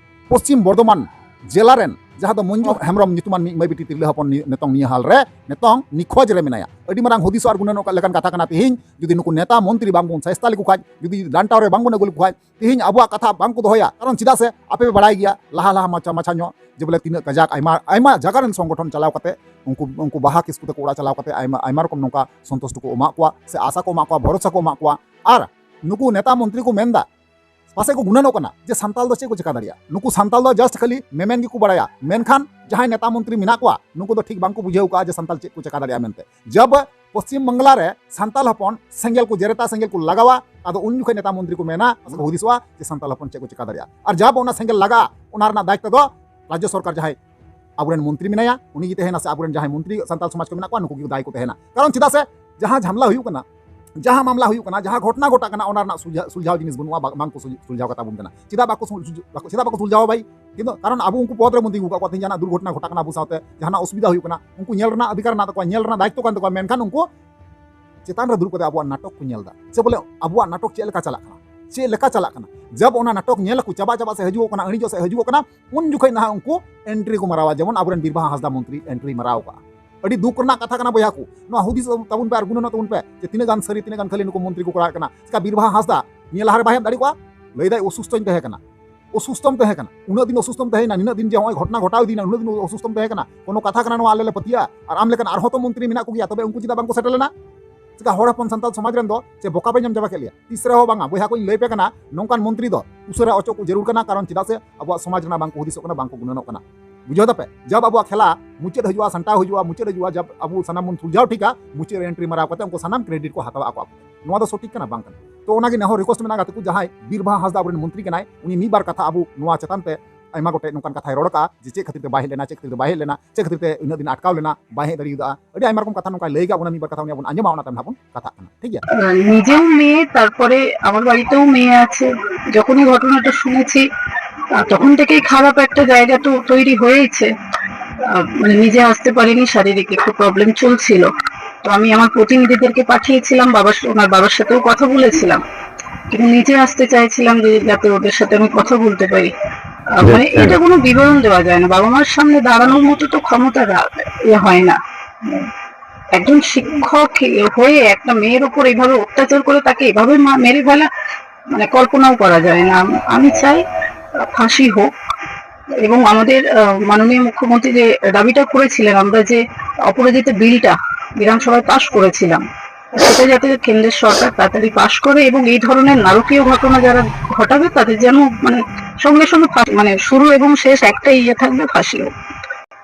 ᱯᱚᱥᱪᱤᱢ ᱵᱚᱨᱫᱷᱚᱢᱟᱱ ᱡᱮᱞᱟ ᱨᱮᱱ ᱡᱟᱦᱟᱸ ᱫᱚ ᱢᱚᱧᱡᱩ ᱦᱮᱢᱵᱨᱚᱢ ᱧᱩᱛᱩᱢᱟᱱ ᱢᱤᱫ ᱢᱟᱹᱭ ᱵᱤᱴᱤ ᱛᱤᱨᱞᱟᱹ ᱦᱚᱯᱚᱱ ᱱᱤ-, ᱱᱤᱛᱚᱝ ᱱᱤᱭᱟᱹ ᱦᱟᱞ ᱨᱮ ᱱᱤᱛᱚᱝ ᱱᱤᱠᱷᱳᱡᱽ ᱨᱮ ᱢᱮᱱᱟᱭᱟ᱾ ᱟᱹᱰᱤ ᱢᱟᱨᱟᱝ ᱦᱩᱫᱤᱥᱚᱜ ᱟᱨ ᱜᱩᱱᱟᱹᱱᱚᱜ ᱞᱮᱠᱟᱱ ᱠᱟᱛᱷᱟ ᱠᱟᱱᱟ᱾ ᱛᱮᱦᱮᱧ ᱡᱩᱫᱤ ᱱᱩᱠᱩ ᱱᱮᱛᱟ ᱢᱚᱱᱛᱨᱤ ᱵᱟᱝᱵᱚᱱ ᱥᱟᱭᱥᱛᱟ ᱞᱮᱠᱚ ᱠᱷᱟᱡ, ᱡᱩᱫᱤ ᱰᱟᱱᱴᱟᱣ ᱨᱮ ᱵᱟᱝᱵᱚᱱ ᱟᱹᱜᱩ ᱞᱮᱠᱚ ᱠᱷᱟᱡ, ᱛᱮᱦᱮᱧ ᱟᱵᱚᱣᱟᱜ ᱠᱟᱛᱷᱟ ᱵᱟᱝ ᱠᱚ ᱫᱚᱦᱚᱭᱟ᱾ ᱠᱟᱨᱚᱱ ᱪᱮᱫᱟᱜ ᱥᱮ ᱟᱯᱮ ᱯᱮ ᱵᱟᱲᱟᱭ ᱜᱮᱭᱟ, ᱞᱟᱦᱟ ᱞᱟᱦᱟ ᱢᱟᱪᱷᱟ ᱢᱟᱪᱷᱟ ᱧᱚᱜ ᱡᱮ ᱵᱚᱞᱮ ᱛᱤᱱᱟᱹᱜ ᱠᱟᱡᱟᱠ ᱟᱭᱢᱟ, ᱟᱭᱢᱟ ᱡᱟᱭᱜᱟ ᱨᱮᱱ ᱥᱚᱝᱜᱚᱴᱷᱚᱱ ᱪᱟᱞᱟᱣ ᱠᱟᱛᱮ ᱩᱱᱠᱩ, ᱩᱱᱠᱩ ᱵᱟᱦᱟ ᱠᱤᱥᱠᱩ ᱛᱟᱠᱚ ᱚᱲᱟᱜ ᱪᱟᱞᱟᱣ ᱠᱟᱛᱮ ᱟᱭᱢᱟ, ᱟᱭᱢᱟ ᱨᱚᱠᱚᱢ ᱱᱚᱝᱠᱟ ᱥᱚᱱᱛᱳᱥ ᱠᱚ ᱮᱢᱟᱜ ᱠᱚᱣᱟ ᱥᱮ ᱟᱥᱟ ᱠᱚ ᱮᱢᱟᱜ ᱠᱚᱣᱟ, ᱵᱷᱚᱨᱚᱥᱟ ᱠᱚ ᱮᱢᱟᱜ ᱠᱚᱣᱟ᱾ ᱟᱨ ᱱᱩᱠᱩ ᱱᱮᱛᱟ ᱢᱚᱱᱛᱨᱤ ᱠᱚ ᱢᱮᱱᱫᱟ, ᱯᱟᱥᱮᱡ ᱠᱚ ᱜᱩᱱᱟᱹᱱᱚᱜ ᱠᱟᱱᱟ ᱡᱮ ᱥᱟᱱᱛᱟᱞ ᱫᱚ ᱪᱮᱫ ᱠᱚ ᱪᱮᱠᱟ ᱫᱟᱲᱮᱭᱟᱜᱼᱟ᱾ ᱱᱩᱠᱩ ᱥᱟᱱᱛᱟᱞ ᱫᱚ just ᱠᱷᱟᱹᱞᱤ ᱢᱮᱢᱮᱱ ᱜᱮᱠᱚ ᱵᱟᱲᱟᱭᱟ, ᱢᱮᱱᱠᱷᱟᱱ ᱡᱟᱦᱟᱸᱭ ᱱᱮᱛᱟ ᱢᱚᱱᱛᱨᱤ ᱢᱮᱱᱟᱜ ᱠᱚᱣᱟ, ᱱᱩᱠᱩ ᱫᱚ ᱴᱷᱤᱠ ᱵᱟᱝᱠᱚ ᱵᱩᱡᱷᱟᱹᱣ ᱠᱟᱜᱼᱟ ᱡᱮ ᱥᱟᱱᱛᱟᱞ ᱪᱮᱫ ᱠᱚ ᱪᱮᱠᱟ ᱫᱟᱲᱮᱭᱟᱜᱼᱟ ᱢᱮᱱᱛᱮ᱾ ᱡᱟᱵ ᱯᱚᱥᱪᱤᱢ ᱵᱟᱝᱞᱟ ᱨᱮ ᱥᱟᱱᱛᱟᱞ ᱦᱚᱯᱚᱱ ᱥᱮᱸᱜᱮᱞ ᱠᱚ ᱡᱮᱨᱮᱫᱟ, ᱥᱮᱸᱜᱮᱞ ᱠᱚ ᱞᱟᱜᱟᱣᱟ, ᱟᱫᱚ ᱩᱱ ᱡᱚᱠᱷᱚᱱ ᱱᱮᱛᱟ ᱢᱚᱱᱛᱨᱤ ᱠᱚ ᱢᱮᱱᱟ, ᱥᱮ ᱠᱚ ᱦᱩᱫᱤᱥᱚᱜᱼᱟ ᱡᱮ ᱥᱟᱱᱛᱟᱞ ᱦᱚᱯᱚᱱ ᱪᱮᱫ ᱠᱚ ᱪᱮᱠᱟ ᱫᱟᱲᱮᱭᱟᱜᱼᱟ᱾ ᱟᱨ ᱡᱟᱵ ᱚᱱᱟ ᱥᱮᱸᱜᱮᱞ ᱞᱟᱜᱟᱜᱼᱟ, ᱚᱱᱟ ᱨᱮᱱᱟᱜ ᱫᱟᱭᱤᱛᱛᱚ ᱫᱚ ᱨᱟᱡᱽᱡᱚ ᱥᱚᱨᱠᱟᱨ ᱡᱟᱦᱟᱸᱭ ᱟᱵᱚᱨᱮᱱ ᱢᱚᱱᱛᱨᱤ ᱢᱮᱱᱟᱭᱟ, ᱩᱱᱤ ᱜᱮ ᱛᱟᱦᱮᱱᱟ, ᱥᱮ ᱟᱵᱚᱨᱮᱱ ᱡᱟᱦᱟᱸᱭ ᱢᱚᱱᱛᱨᱤ ᱥᱟᱱᱛᱟᱞ ᱥᱚᱢᱟᱡᱽ ᱠᱚ ᱢᱮᱱᱟᱜ ᱠᱚᱣᱟ, ᱱᱩᱠᱩ ᱜᱮ ᱫᱟᱭᱤ ᱠᱚ ᱛᱟᱦᱮᱱᱟ᱾ ᱠᱟᱨᱚᱱ ᱪᱮᱫᱟᱜ ᱥᱮ ᱡᱟᱦᱟᱸ ᱡᱷᱟᱢᱞᱟ ᱦᱩᱭᱩᱜ ᱠᱟᱱᱟ, ᱡᱟᱦᱟᱸ ᱢᱟᱢᱞᱟ ᱦᱩᱭᱩᱜ ᱠᱟᱱᱟ, ᱡᱟᱦᱟᱸ ᱜᱷᱚᱴᱚᱱᱟ ᱜᱷᱚᱴᱟᱜ ᱠᱟᱱᱟ, ᱚᱱᱟ ᱨᱮᱱᱟᱜ ᱥᱩᱞᱡᱷᱟ-, ᱥᱩᱞᱡᱷᱟᱣ ᱡᱤᱱᱤᱥ ᱵᱟᱹᱱᱩᱜᱼᱟ, ᱵᱟ-, ᱵᱟᱝ ᱠᱚ ᱥᱩᱞ-, ᱥᱩᱞᱡᱷᱟᱣ ᱠᱟᱛᱟ ᱵᱚᱱ ᱠᱟᱱᱟ᱾ ᱪᱮᱫᱟᱜ ᱵᱟᱠᱚ ᱥᱩᱞ-, ᱥᱩᱞ-, ᱵᱟᱠᱚ, ᱪᱮᱫᱟᱜ ᱵᱟᱠᱚ ᱥᱩᱞᱡᱷᱟᱣᱟ ᱵᱷᱟᱭ? ᱠᱤᱱᱛᱩ ᱠᱟᱨᱚᱱ ᱟᱵᱚ ᱩᱱᱠᱩ ᱯᱚᱫᱽ ᱨᱮ ᱵᱚᱱ ᱛᱤᱸᱜᱩ ᱠᱟᱜ ᱠᱚᱣᱟ, ᱛᱮᱦᱮᱧ ᱡᱟᱦᱟᱱᱟᱜ ᱫᱩᱨᱜᱷᱚᱴᱚᱱᱟ ᱜᱷᱚᱴᱟᱜ ᱠᱟᱱᱟ ᱟᱵᱚ ᱥᱟᱶᱛᱮ, ᱡᱟᱦᱟᱱᱟᱜ ᱚᱥᱩᱵᱤᱫᱷᱟ ᱦᱩᱭᱩᱜ ᱠᱟᱱᱟ, ᱩᱱᱠᱩ ᱧᱮᱞ ᱨᱮᱱᱟᱜ ᱚᱫᱷᱤᱠᱟᱨ ᱢᱮᱱᱟᱜ ᱛᱟᱠᱚᱣᱟ, ᱧᱮᱞ ᱨᱮᱱᱟᱜ ᱫᱟᱭᱤᱛᱛᱚ ᱠᱟᱱ ᱛᱟᱠᱚᱣᱟ, ᱢᱮᱱᱠᱷᱟᱱ ᱩᱱᱠᱩ ᱪᱮᱛᱟᱱ ᱨᱮ ᱫᱩᱲᱩᱵ ᱠᱟᱛᱮ ᱟᱵᱚᱣᱟᱜ ᱱᱟᱴᱚᱠ ᱠᱚ ᱧᱮᱞ ᱮᱫᱟ, ᱥᱮ ᱵᱚᱞᱮ ᱟᱵᱚᱣᱟᱜ ᱱᱟᱴᱚᱠ ᱪᱮᱫ ᱞᱮᱠᱟ ᱪᱟᱞᱟᱜ ᱠᱟᱱᱟ, ᱪᱮᱫ ᱞᱮᱠᱟ ᱪᱟᱞᱟᱜ ᱠᱟᱱᱟ᱾ ᱡᱟᱵ ᱚᱱᱟ ᱱᱟᱴᱚᱠ ᱧᱮᱞ ᱟᱠᱚ, ᱪᱟᱵᱟ ᱪᱟᱵᱟ ᱥᱮ ᱦᱤᱡᱩᱜᱚᱜ ᱠᱟᱱᱟ, ᱟᱹᱬᱤᱡᱚᱜ ᱥᱮ ᱦᱤᱡᱩᱜᱚᱜ ᱠᱟᱱᱟ, ᱩᱱ ᱡᱚᱠᱷᱚᱱ ᱱᱟᱦᱟᱜ ᱩᱱᱠᱩ entry ᱠᱚ ᱢᱟᱨᱟᱣᱟ᱾ ᱡᱮᱢᱚᱱ ᱟᱵᱚᱨᱮᱱ ᱵᱤᱨᱵᱟᱦᱟ ᱦᱟᱸᱥᱫᱟ ᱢᱚᱱᱛᱨᱤ entry ᱢᱟᱨᱟᱣ ᱠᱟᱜᱼᱟ᱾ ᱟᱹᱰᱤ ᱫᱩᱠ ᱨᱮᱱᱟᱜ ᱠᱟᱛᱷᱟ ᱠᱟᱱᱟ ᱵᱚᱭᱦᱟ ᱠᱚ, ᱱᱚᱣᱟ ᱦᱩᱫᱤᱥ ᱛᱟᱵᱚᱱ ᱯᱮ ᱟᱨ ᱜᱩᱱᱟᱹᱱᱚᱜ ᱛᱟᱵᱚᱱ ᱯᱮ ᱡᱮ ᱛᱤᱱᱟᱹᱜ ᱜᱟᱱ ᱥᱟᱹᱨᱤ, ᱛᱤᱱᱟᱹᱜ ᱜᱟᱱ ᱠᱷᱟᱹᱞᱤ ᱱᱩᱠᱩ ᱢᱚᱱᱛᱨᱤ ᱠᱚ ᱠᱚᱨᱟᱣᱮᱫ ᱠᱟᱱᱟ᱾ ᱪᱮᱠᱟ ᱵᱤᱨᱵᱟᱦᱟ ᱦᱟᱸᱥᱫᱟ ᱱᱤᱭᱟᱹ ᱞᱟᱦᱟᱨᱮ ᱵᱟᱭ ᱦᱮᱡ ᱫᱟᱲᱮ ᱠᱚᱜᱼᱟ? ᱞᱟᱹᱭᱫᱟᱭ ᱚᱥᱩᱥᱛᱷᱚᱧ ᱛᱟᱦᱮᱸ ᱠᱟᱱᱟ᱾ ᱚᱥᱩᱥᱛᱷᱚᱢ ᱛᱟᱦᱮᱸ ᱠᱟᱱᱟ, ᱩᱱᱟᱹᱜ ᱫᱤᱱ ᱚᱥᱩᱥᱛᱷᱚᱢ ᱛᱟᱦᱮᱸᱭᱮᱱᱟ, ᱱᱤᱱᱟᱹᱜ ᱫᱤᱱ ᱡᱮ ᱱᱚᱜᱼᱚᱭ ᱜᱷᱚᱴᱚᱱᱟ ᱜᱷᱚᱴᱟᱣ ᱤᱫᱤᱭᱮᱱᱟ, ᱩᱱᱟᱹᱜ ᱫᱤᱱ ᱚᱥᱩᱥᱛᱷᱚᱢ ᱛᱟᱦᱮᱸ ᱠᱟᱱᱟ, ᱠᱳᱱᱳ ᱠᱟᱛᱷᱟ ᱠᱟᱱᱟ ᱱᱚᱣᱟ ᱟᱞᱮ ᱞᱮ ᱯᱟᱹᱛᱭᱟᱹᱜᱼᱟ? ᱟᱨ ᱟᱢ ᱞᱮᱠᱟᱱ ᱟᱨᱦᱚᱸ ᱛᱚ ᱢᱚᱱᱛᱨᱤ ᱢᱮᱱᱟᱜ ᱠᱚᱜᱮᱭᱟ, ᱛᱚᱵᱮ ᱩᱱᱠᱩ ᱪᱮᱫᱟᱜ ᱵᱟᱝᱠᱚ ᱥᱮᱴᱮᱨ ᱞᱮᱱᱟ? ᱪᱮᱠᱟ ᱦᱚᱲ ᱦᱚᱯᱚᱱ ᱥᱟᱱᱛᱟᱲ ᱥᱚᱢᱟᱡᱽ ᱨᱮᱱ ᱫᱚ ᱪᱮ ᱵᱚᱠᱟ ᱯᱮ ᱧᱟᱢ ᱪᱟᱵᱟ ᱠᱮᱫ ᱞᱮᱭᱟ? ᱛᱤᱥ ᱨᱮᱦᱚᱸ ᱵᱟᱝᱟ ᱵᱚᱭᱦᱟ ᱠᱚᱧ ᱞᱟᱹᱭ ᱯᱮ ᱠᱟᱱᱟ, ᱱᱚᱝᱠᱟᱱ ᱢᱚᱱᱛᱨᱤ ᱫᱚ ᱩᱥᱟᱹᱨᱟ ᱚᱪᱚᱜ ᱠᱚ ᱡᱟᱹᱨᱩᱲ ᱠᱟᱱᱟ, ᱠᱟᱨᱚᱱ ᱪᱮᱫᱟᱜ ᱥᱮ ᱟᱵᱚᱣᱟᱜ ᱥᱚᱢᱟᱡᱽ ᱨᱮᱱᱟᱜ ᱵᱟᱝᱠᱚ ᱦᱩᱫᱤᱥᱚᱜ ᱠᱟᱱᱟ, ᱵᱟᱝᱠᱚ ᱜᱩᱱᱟᱹᱱᱚᱜ ᱠᱟᱱᱟ᱾ ᱵᱩᱡᱷᱟᱹᱣ ᱫᱟᱯᱮ? ᱡᱟᱵ ᱟᱵᱚᱣᱟᱜ ᱠᱷᱮᱞᱟ ᱢᱩᱪᱟᱹᱫ ᱦᱤᱡᱩᱜᱼᱟ, ᱥᱟᱢᱴᱟᱣ ᱦᱤᱡᱩᱜᱼᱟ, ᱢᱩᱪᱟᱹᱫ ᱦᱤᱡᱩᱜᱼᱟ, ᱡᱟᱵ ᱟᱵᱚ ᱥᱟᱱᱟᱢ ᱵᱚᱱ ᱥᱩᱞᱡᱷᱟᱣ ᱴᱷᱤᱠᱟ, ᱢᱩᱪᱟᱹᱫ ᱨᱮ ᱮᱱᱴᱨᱤ ᱢᱟᱨᱟᱣ ᱠᱟᱛᱮ ᱩᱱᱠᱩ ᱥᱟᱱᱟᱢ ᱠᱨᱮᱰᱤᱴ ᱠᱚ ᱦᱟᱛᱟᱣᱟ ᱟᱠᱚ ᱟᱠᱚ᱾ ᱱᱚᱣᱟ ᱫᱚ ᱥᱚᱴᱷᱤᱠ ᱠᱟᱱᱟ, ᱵᱟᱝ ᱠᱟᱱᱟ? ᱛᱚ ᱚᱱᱟᱜᱮ ᱱᱮᱦᱚᱨ ᱨᱤᱠᱣᱮᱥᱴ ᱢᱮᱱᱟᱜᱼᱟ ᱜᱟᱛᱮ ᱠᱚ, ᱡᱟᱦᱟᱸᱭ ᱵᱤᱨᱵᱟᱦᱟ ᱦᱟᱸᱥᱫᱟ ᱟᱵᱚᱨᱮᱱ ᱢᱚᱱᱛᱨᱤ ᱠᱟᱱᱟᱭ, ᱩᱱᱤ ᱢᱤᱫ ᱵᱟᱨ ᱠᱟᱛᱷᱟ ᱟᱵᱚ ᱱᱚᱣᱟ ᱪᱮᱛᱟᱱ ᱛᱮ ᱟᱭᱢᱟ ᱜᱚᱴᱮᱡ ᱱᱚᱝᱠᱟᱱ ᱠᱟᱛᱷᱟᱭ ᱨᱚᱲ ᱠᱟᱜᱼᱟ ᱡᱮ ᱪᱮᱫ ᱠᱷᱟᱹᱛᱤᱨ ᱛᱮ ᱵᱟᱭ ᱦᱮᱡ ᱞᱮᱱᱟ, ᱪᱮᱫ ᱠᱷᱟᱹᱛᱤᱨ ᱛᱮ ᱵᱟᱭ ᱦᱮᱡ ᱞᱮᱱᱟ, ᱪᱮᱫ ᱠᱷᱟᱹᱛᱤᱨ ᱛᱮ ᱩᱱᱟᱹᱜ ᱫᱤᱱ ᱟᱴᱠᱟᱣ ᱞᱮᱱᱟ, ᱵᱟᱭ ᱦᱮᱡ ᱫᱟᱲᱮᱭᱟᱫᱟ᱾ ᱟᱹᱰᱤ ᱟᱭᱢᱟ ᱨᱚᱠᱚᱢ ᱠᱟᱛᱷᱟ ᱱᱚᱝᱠᱟᱭ ᱞᱟᱹᱭ ᱠᱟᱜ ᱵᱚᱱᱟ, ᱢᱤᱫ ᱵᱟᱨ ᱠᱟᱛᱷᱟ ᱩᱱᱤᱭᱟᱜ ᱵᱚᱱ ᱟᱸᱡᱚᱢᱟ, ᱚᱱᱟ ᱛᱟᱭᱚᱢ ᱱᱟᱦᱟᱜ ᱵᱚᱱ ᱠᱟᱛᱷᱟᱜ ᱠᱟᱱᱟ, ᱴᱷᱤᱠ ᱜᱮᱭᱟ? আহ, নিজেও মেয়ে, তারপরে আমার বাড়িতেও মেয়ে আছে। যখনই ঘটনাটা শুনেছি, আহ, তখন থেকেই খারাপ একটা জায়গা তো তৈরি হয়েছে। আহ, মানে, নিজে আসতে পারিনি, শারীরিক একটু প্রবলেম চলছিল। তো আমি আমার প্রতিনিধিদেরকে পাঠিয়েছিলাম, বাবার, ওনার বাবার সাথেও কথা বলেছিলাম, কিন্তু নিজে আসতে চাইছিলাম যে যাতে ওদের সাথে আমি কথা বলতে পারি। আহ, মানে, এটা কোনো বিবরণ দেওয়া যায় না, বাবা মার সামনে দাঁড়ানোর মতো তো ক্ষমতা রা-, ইয়ে হয় না। একজন শিক্ষক হয়ে একটা মেয়ের উপর এইভাবে অত্যাচার করে তাকে এভাবে মা-, মেরে ফেলা, মানে, কল্পনাও করা যায় না। আম-, আমি চাই, আহ, ফাঁসি হোক এবং আমাদের, আহ, মাননীয় মুখ্যমন্ত্রী যে দাবিটা করেছিলেন, আমরা যে অপরাজিতা বিলটা বিধানসভায় পাশ করেছিলাম, সেটা যাতে কেন্দ্রের সরকার তাড়াতাড়ি পাশ করে এবং এই ধরনের নারকীয় ঘটনা যারা ঘটাবে তাদের যেন, মানে, সঙ্গে সঙ্গে ফাঁসি, মানে, শুরু এবং শেষ একটাই ইয়ে থাকবে, ফাঁসি হোক।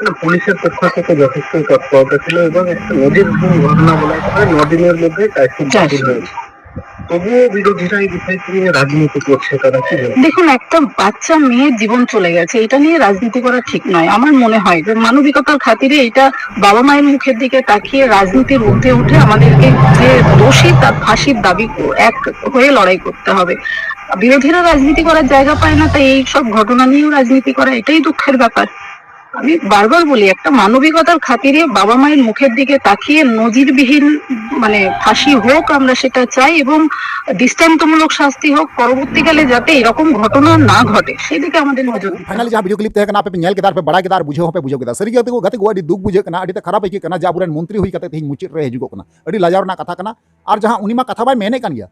না, পুলিশের পক্ষ থেকে যথেষ্ট তৎপরতা ছিল এবং একটা নজিরবিহীন ঘটনা বলা যেতে পারে, ন দিনের মধ্যে চার্জশিট চার্জশিট। দাখিল হয়েছে। তবুও বিরোধীরা এই বিষয়টি নিয়ে রাজনীতি করছে, তারা কি বলছে? দেখুন, একটা বাচ্চা মেয়ের জীবন চলে গেছে, এটা নিয়ে রাজনীতি করা ঠিক নয়। আমার মনে হয় যে মানবিকতার খাতিরে এটা বাবা মায়ের মুখের দিকে তাকিয়ে রাজনীতির ঊর্ধ্বে উঠে আমাদেরকে যে দোষী তার ফাঁসির দাবি ক-, এক হয়ে লড়াই করতে হবে। বিরোধীরা রাজনীতি করার জায়গা পায় না, তাই এই সব ঘটনা নিয়েও রাজনীতি করা, এটাই দুঃখের ব্যাপার। আমি বারবার বলি, একটা মানবিকতার খাতিরে বাবা মায়ের মুখের দিকে তাকিয়ে নজিরবিহীন, মানে, ফাঁসি হোক, আমরা সেটা চাই, এবং দৃষ্টান্তমূলক শাস্তি হোক, পরবর্তীকালে যাতে এরকম ঘটনা না ঘটে, সেদিকে আমাদের নজর দিতে হবে। ফাইনালি ᱡᱟᱦᱟᱸ ᱵᱷᱤᱰᱤᱭᱳ ᱠᱞᱤᱯ ᱛᱟᱦᱮᱸ ᱠᱟᱱᱟ, ᱟᱯᱮ ᱯᱮ ᱧᱮᱞ ᱠᱮᱫᱟ, ᱟᱨ ᱯᱮ ᱵᱟᱲᱟᱭ ᱠᱮᱫᱟ, ᱟᱨ ᱵᱩᱡᱷᱟᱹᱣ ᱦᱚᱸᱯᱮ ᱵᱩᱡᱷᱟᱹᱣ ᱠᱮᱫᱟ᱾ ᱥᱟᱹᱨᱤ ᱜᱮ ᱜᱟᱛᱮ ᱠᱚ, ᱜᱟᱛᱮ ᱠᱚ, ᱟᱹᱰᱤ ᱫᱩᱠ ᱵᱩᱡᱷᱟᱹᱜ ᱠᱟᱱᱟ, ᱟᱹᱰᱤ ᱛᱮ ᱠᱷᱟᱨᱟᱯ ᱟᱹᱭᱠᱟᱹᱜ ᱠᱟᱱᱟ ᱡᱮ ᱟᱵᱚᱨᱮᱱ ᱢᱚᱱᱛᱨᱤ ᱦᱩᱭ ᱠᱟᱛᱮ ᱛᱮᱦᱮᱧ ᱢᱩᱪᱟᱹᱫ ᱨᱮ ᱦᱤᱡᱩᱜᱚᱜ ᱠᱟᱱᱟ᱾ ᱟᱹᱰᱤ ᱞᱟᱡᱟᱣ ᱨᱮᱱᱟᱜ ᱠᱟᱛᱷᱟ ᱠᱟᱱᱟ᱾ ᱟᱨ ᱡᱟᱦᱟᱸ ᱩᱱᱤ ᱢᱟ ᱠᱟᱛᱷᱟ ᱵᱟᱭ ᱢᱮᱱᱮᱫ ᱠᱟᱱ ᱜᱮᱭᱟ